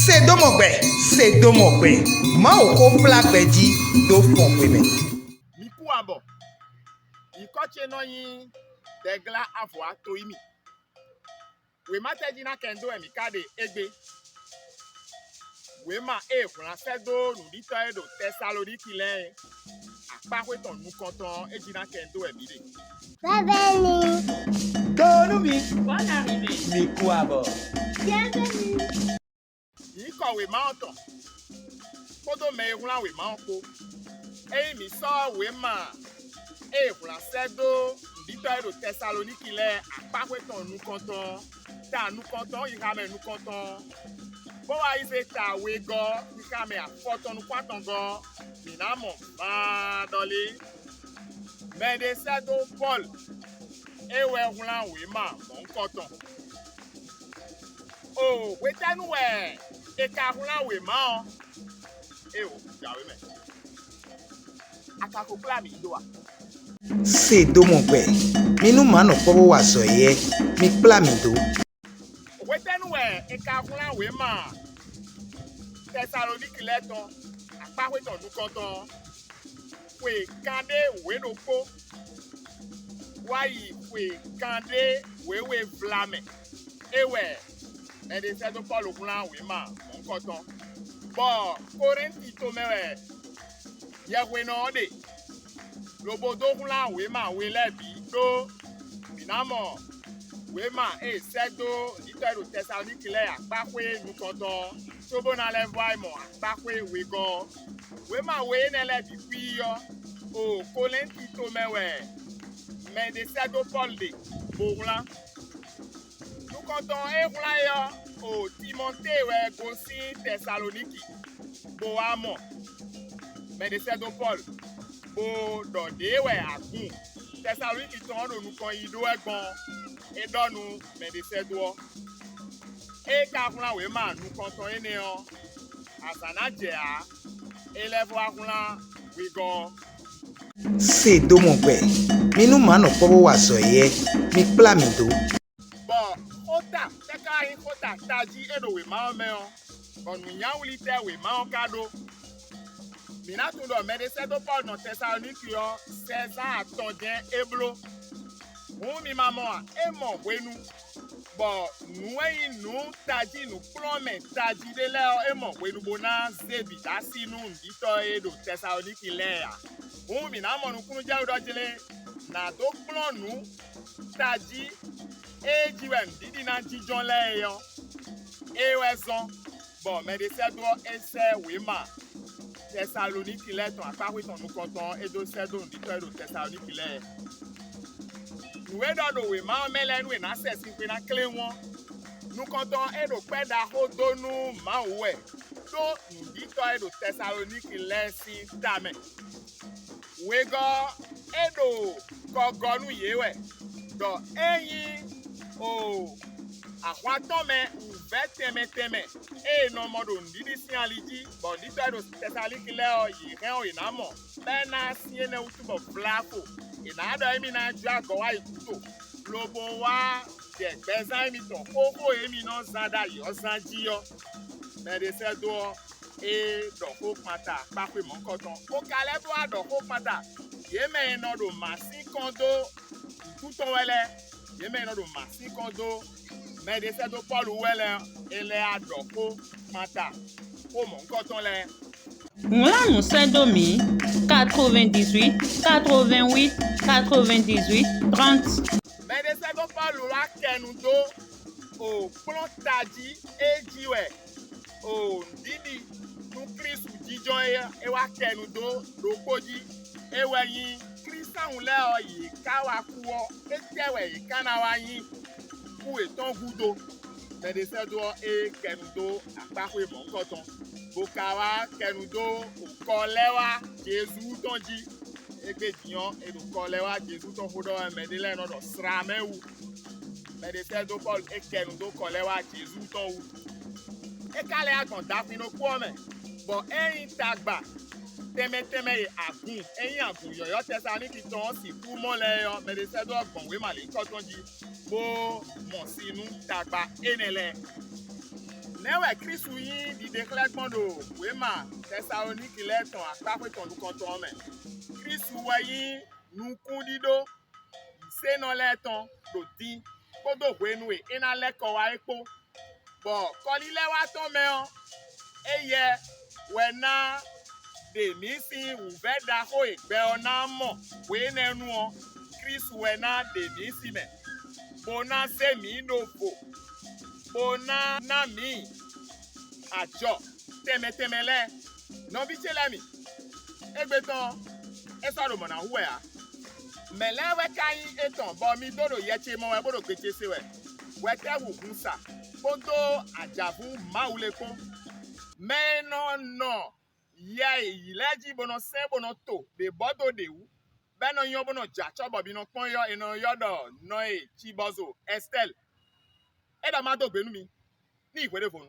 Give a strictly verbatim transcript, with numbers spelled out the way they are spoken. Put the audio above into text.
Se dó mɔ gbɛ, se dó mɔ gbɛ. Mawu xó kplá gbɛ jí dó fɔn xwe mɛ. Mi kú abɔ. Nyǐkɔ ce nɔ nyí Dɛglá Avɔ̌ Atoyími. Wěma tɛ́ jí ná kɛn dó wɛ mǐ ka ɖe égbé? Wěma e è wlǎn sɛ́ dó nǔɖitɔ́ e ɖo Tɛsaloniki lɛ́ɛ é, akpáxwé tɔn nukɔntɔn ɔ́, é jí ná kɛn dó wɛ mǐ ɖe. Bienvenue. Donu mi. Bonne arrivée. Mi kú abɔ. Bienvenue. Nyǐkɔ wěma ɔ́ tɔn kpódó mɛ e wlán wěma ɔ́ kpó. Ényí mǐ sɔ́ wěma e è wlǎn sɛ́ dó nǔɖitɔ́ e ɖo Tɛsaloniki lɛ́ɛ akpáxwé tɔn nukɔntɔn ɔ́, ta nukɔntɔn ɔ́, xixa mɛ nukɔntɔn ɔ́, bó wá yi zé ta wegɔ́ ɔ́, xixa mɛ afɔtɔn nukún-atɔngɔ́ ɔ́, mǐ ná mɔ vaan ɖɔ lé: Mɛɖé sɛ́ dó Pɔ́lu, é wɛ wlán wěma mɔ̌hunkɔtɔn. O hwetɛ́nu wɛ è ka wlán wěma ɔ́? Éeǒ, jǎwe mɛ. A ka ko kplá mǐ dó a? Se dó mɔ gbɛ. Mi nú mǎ nɔ kpɔ́ bó wa azɔ̌ éyɛ́. Mi kplá mǐ dó. Hwetɛ́nu wɛ è ka wlán wěma Tɛsaloniki lɛ́ɛ tɔn akpáxwé tɔn nukɔntɔn ɔ́? Xwe kanɖé wě ɖokpó wá yi xwe kanɖé wěwe vlamɛ é wɛ mɛɖé sɛ́ dó Pɔ́lu wlán wěma mɔ̌hunkɔtɔn, bɔ Kolɛ́nti tomɛ wɛ yɛhwenɔ ɔ́ ɖe, lobo dó wlán wěma we lɛ́ɛ bǐ ɖó mǐ ná mɔ wěma e è sɛ́ dó nǔɖitɔ́ e ɖo Tɛsaloniki lɛ́ɛ akpáxwé nukɔntɔn ɔ́, cóbó ná lɛ́ vɔ wá yi mɔ akpáxwé wegɔ́ ɔ́. Wěma we énɛ́ lɛ́ɛ bǐ kwíí ɔ́, o Kolɛ́nti tomɛ wɛ mɛɖé sɛ́ dó Pɔ́lu ɖe, bó wlán. Nukɔntɔn e wlán é ɔ́, o Timɔtée wɛ gosín Tɛsaloniki, bó wá mɔ mɛɖé sɛ́ dó Pɔ́lu, bó ɖɔ ɖě wɛ agun Tɛsaloniki tɔn ɔ́ ɖo nukɔn yi ɖó wɛ gbɔn ɔ́, é ɖɔ nú mɛɖé sɛ́ dó ɔ́. Ée ka wlán wěma nukɔntɔn énɛ́ ɔ́, azǎn ná jɛ ǎ, é lɛ́ vɔ wá wlán wegɔ́ ɔ́. Se dó mɔ gbɛ. Mi nú mǎ nɔ kpɔ́ bó wa azɔ̌ éyɛ́. Mi kplá mǐ dó. Bɔ xóta tɛ́ ka nyí xóta tají e ɖo wěma ɔ́ mɛ ɔ́, bɔ nǔnyáwlítɛ́ wěma ɔ́ ka ɖó? Mǐ ná tunwun ɖɔ mɛɖé sɛ́ dó Pɔ́lu nɔ Tɛsaloniki ɔ́, sɛzán atɔn jɛ́n é bló. Hǔn mi ma mɔ a? É mɔ hwenu, bɔ nǔ e nyí nǔ tají nǔkplɔ́nmɛ tají ɖé lɛ́ɛ ɔ́, é mɔ hwenu bó ná zé bǐ dó así nú nǔɖitɔ́ e ɖo Tɛsaloniki lɛ́ɛ ǎ. Hǔn mǐ ná mɔ nukúnnú jɛ wú ɖɔ jlé nǎ dó kplɔ́n nǔ tají e jí wɛ nǔɖiɖi ná jínjɔ́n lɛ́ɛ é ɔ́. É wɛ zɔ́n bɔ mɛɖé sɛ́ dó ɔ́, é sɛ́ wěma Tɛsaloniki lɛ́ɛ tɔn akpáxwé tɔn nukɔntɔn ɔ́, é dó sɛ́ dó nǔɖitɔ́ e ɖo Tɛsaloniki lɛ́ɛ. Nǔ e ɖɔ ɖo wěma ɔ́ mɛ lɛ́ɛ nú è nǎ sɛ sin xwe ná kléwún ɔ́, nukɔntɔn e ɖo kpɛ́ ɖaxó dó nú Mawu wɛ ɖó nǔɖitɔ́ e ɖo Tɛsaloniki lɛ́ɛ sín ta mɛ. Wegɔ́ ɔ́, é ɖo kɔ gɔ́ nú yě wɛ, ɖɔ é nyí o ahwan tɔn mɛ wǔvɛ́ tɛnmɛ tɛnmɛ e è nɔ mɔ ɖo nǔɖiɖi sín ali jí, bɔ nǔɖitɔ́ e ɖo Tɛsaloniki lɛ́ɛ ɔ́, yě hɛn ɔ́, yě ná mɔ, bɔ é ná sin énɛ́ wútu bɔ vlafo è nǎ ɖɔ émí ná jó agɔ wá yi gǔdo, lobo wá jɛ gbɛzán émítɔn xóxó e émí nɔ zán ɖ'ayǐ ɔ́ zán jí ɔ́. Mɛɖé sɛ́ dó ɔ́, é ɖɔ xó kpanta kpáxwé mɔ̌hunkɔtɔn, bó ka lɛ́ bló wá ɖɔ xó kpanta yě mɛ e nɔ ɖo mǎ sín kɔn dó nǔkún tɔn wɛ lɛ́ɛ, yě mɛ e nɔ ɖo mǎ sín kɔn dó mɛɖé sɛ́ dó Pɔ́lu wɛ lɛ́ɛ, é lɛ́ wá ɖɔ xó kpanta xó mɔ̌hunkɔtɔn lɛ́ɛ. Wlán nǔ sɛ́ dó mǐ: quatre-vingt-dix-huit, quatre-vingt-huit, quatre-vingt-dix-huit, trente. Mɛɖé sɛ́ dó Pɔ́lu wá kɛ nu dó o kplɔ́n tají e jí wɛ o nǔɖiɖi nú Klísu jínjɔ́n é, é wá kɛ nu dó ɖokpó jí. É wɛ nyí Klísáhun lɛ́ɛ ɔ́, yě ká wá kú ɔ́, étɛ́ wɛ yě ká ná wá nyí kú yětɔn gúdo? Mɛɖé sɛ́ dó ɔ́, é kɛ nu dó akpáxwé mɔ̌hunkɔtɔn, bó ka wá kɛ nu dó kɔ lɛ́ wá Jezu tɔn jí. Égbé din ɔ́, è ɖo kɔ lɛ́ wá Jezu tɔn xó ɖɔ wɛ mɛɖé lɛ́ɛ nɔ ɖɔ slá mɛ wú. Mɛɖé sɛ́ dó Pɔ́lu, é kɛ nu dó kɔ lɛ́ wá Jezu tɔn wú. É ka lɛ́ wá gbɔn daxwin ɖokpó ɔ́ mɛ, bɔ é nyí tagba tɛnmɛ tɛnmɛ e agun e nyí agun yɔ̌yɔ́ Tɛsaloniki tɔn ɔ́ sixú mɔ lɛ́ɛ é ɔ́, mɛɖé sɛ́ dó ɔ́ gbɔn wěma lěhunkɔtɔn jí, bó mɔ si nú tagba énɛ́ lɛ́ɛ. Nɛ̌ wɛ Klísu nyí ɖiɖexlɛ́ gbɔn ɖo wěma Tɛsaloniki lɛ́ɛ tɔn akpáxwé tɔn nukɔntɔn ɔ́ mɛ? Klísu wɛ nyí nukúnɖíɖó sɛ́nɔ lɛ́ɛ tɔn ɖo din kpódó hwenu e é ná lɛ́ kɔ wá é kpó, bɔ kɔlílɛ́wá tɔn mɛ ɔ́, éyɛ́ wɛ ná ɖe mǐ sín wǔvɛ́ ɖaxó e gbɛ ɔ́ ná mɔ hwe énɛ́ nu ɔ́, Klísu wɛ ná ɖe mǐ sín mɛ, bó ná zé mǐ ɖo vo, bó ná ná mǐ ajɔ tɛnmɛ tɛnmɛ lɛ́ɛ. Nɔví ce lɛ́ɛ mi, égbé tɔn ɔ́, é sɔ́ ɖo mɔ̌ ná hu wɛ ǎ. Mɛ̌ lɛ́ɛ wɛ ka nyí étɔn bɔ mi dó ɖo yɛ ce mɔ wɛ bó ɖo gbe ce se wɛ? Hwɛtɛ́ hu hun sa kpódó ajǎvú Mawu lé kpó. Mɛ e nɔ nɔ yɛ e yǐ lɛ́ɛ jí bó nɔ sɛn bó nɔ to ɖě bɔ dó ɖě wú, bɔ é nɔ nyɔ́ bó nɔ jɛ acɔ́ bɔ mi nɔ kpɔ́n é ɔ́, è nɔ ylɔ́ ɖɔ nɔ e cibɔzo Ɛstɛ́li. É ɖɔ má dó gbe nú mi ní yi hweɖévonu.